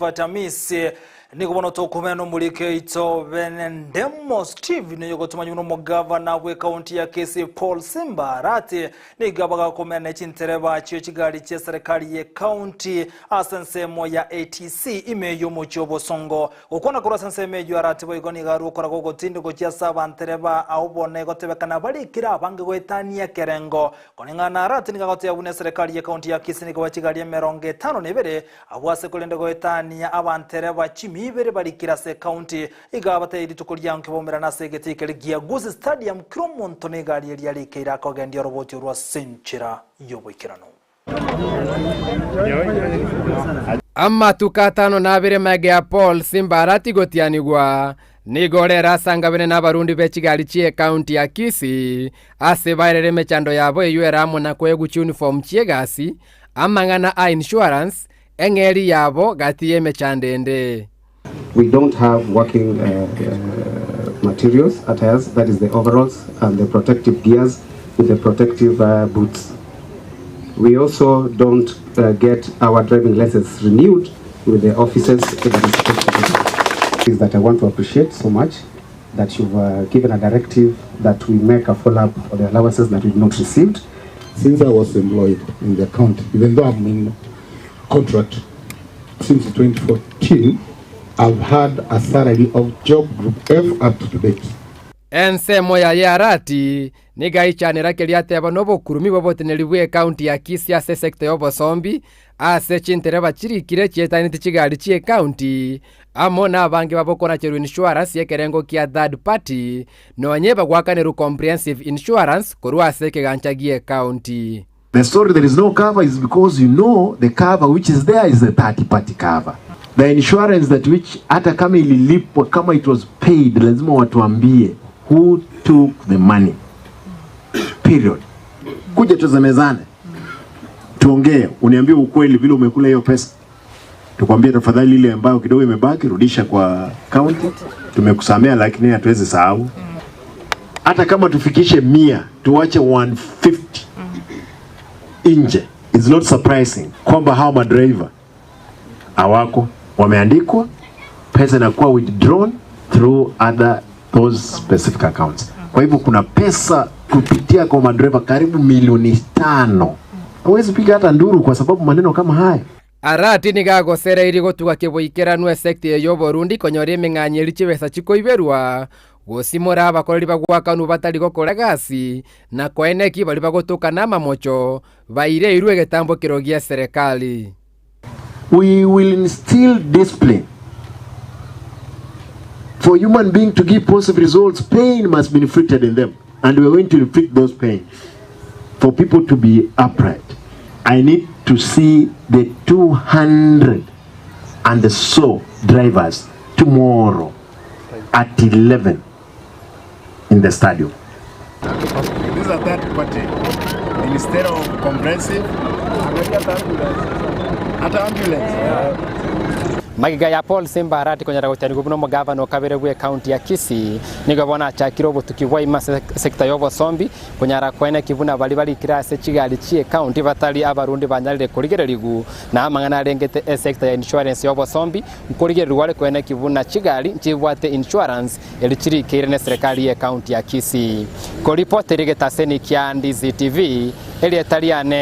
Vatamisi, Nigo bono tokomenya nomoriki oito Benendemo Stephen oyogotomanywa buna omogavana bw'ekaunti ya Kisii Paul Simba Arati nigo abagakomenya ne chintereba chie chigari chie serikali y'ekaunti ase ensemo ya ATC ime y'omochie o Bosongo. Gokwana korwa ase ensemo eyio Arati boigo nigo arwe okoraga ogotindi gochia ase abantereba ao bono egotebekana barikire abange goetania ekerengo. Koreng'ana Arati nigo agoteba buna eserekari y'ekaunti ya Kisii nigo bachigari 52 Abwo ase korende goetania abantereba chimi ibere barikire ase ekaunti, iga abatebie rituko rianke baumerane ase egetii keria gia Gusii Stadium kera omonto negari eria arikeire akogendia oroboti orwo ase enchera y'oboikeranu. Amatuko atano na abere magega ya Paul Simbarati gotianigwa, nigo rero asangabene nabarundi be chigari chi'ecounty ya Kisii ase baerere emechando yabo eyio ere amo na koegwa chiuniform chi'egasi Amang'ana a insurance, eng'eria yabo gati y'emechando ende. We don't have working materials, attires, that is the overalls and the protective gears with the protective boots. We also don't get our driving license renewed with the offices that is supposed to be. Is that I want to appreciate so much that you've uh, given a directive that we make a follow-up for the allowances that we've not received. Since I was employed in the county, even though I'm in contract since 2014, I've had a salary of job group F up to date. Ensemo yaye Arati nigo aichanera keria ateba nobokurumi bw'oboteneneri bw'ecounty ya Kisii ase esector y'obosombi ase chintereba chirikire chietanetie chigari chi'ecounty amo nabange babokonacherwa insurance y'ekerengo kia third party nonye bagwakanerwa comprehensive insurance korwa ase ekegancha gi'ecounty. The story there is no cover is because you know the cover which is there is the third party cover. The insurance that which hata kama ililipwa kama it was paid lazima watuambie who took the money. Period. Kuja tusemezane. Tuongee, uniambie ukweli vile umekula hiyo pesa. Tukwambie tafadhali ile ambayo kidogo imebaki rudisha kwa county. Tumekusamea lakini hatuwezi sahau. Hata kama tufikishe 100, tuache 150 nje. It's not surprising kwamba hao madriver hawako, wameandikwa, pesa inakuwa withdrawn through other those specific accounts. Kwa hivyo kuna pesa kupitia kwa madriver karibu milioni 5. Hawezi piga hata nduru kwa sababu maneno kama haya. Arati nigo agosereirie gotuga keboikeranu esecta eye y'oborundi konyora emeng'anyo eria chibesa chikoiberwa, gosimora abakoreri bagwakanwa batari gokora egasi, na koeneki baria bagotoka namamocho baireirwe egetambo kero gi'eserekari. We will instill discipline. For human being to give positive results, pain must be inflicted in them. And we are going to inflict those pain for people to be upright. I need to see the 200 and so drivers tomorrow at 11 in the stadium. This is a third party. Instead of comprehensive, hata ambulance. Magega ya Paul Simba Arati konyara gotianigwa buna omogavana o kabere bw'ecounty ya Kisii, nigo bono achakire obotuki bwa ime ase sector y'obosombi konyara koeneki buna baria barikire ase chigari chi'ecounty batari abarundi banyarire korigererigw na amang'ana arengete esector ya insurance y'obosombi nkorigererigwa are koeneki buna chigari nchibwate insurance Eri chirikeire neserekari y'ecounty ya Kisii. Koripotera egetaseni kia Ndizi TV, erieta riane.